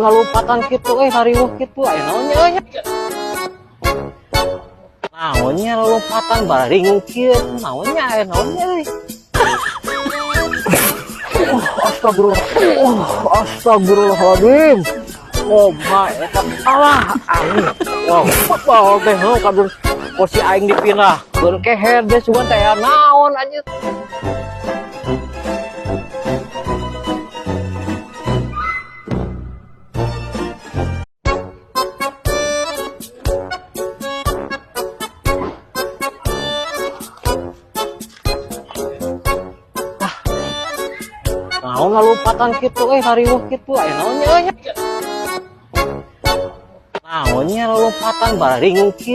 Naon lompatan kitu euy, hariweuh kitu aya naon nya euy? Naon nya lompatan bararingung kieu, naon nya, aya naon nya euy? Oh, astagfirullah. Oh, astagfirullahaladzim. Loba eta, alah aing. Wow, football teh heuh kadun kursi aing dipindahkeun keher deh, sugan teh aya naon anjir. Naon lompatan kitu euy, hariweuh kitu aya naon nya euy? Naon nya lompatan bararingung kieu.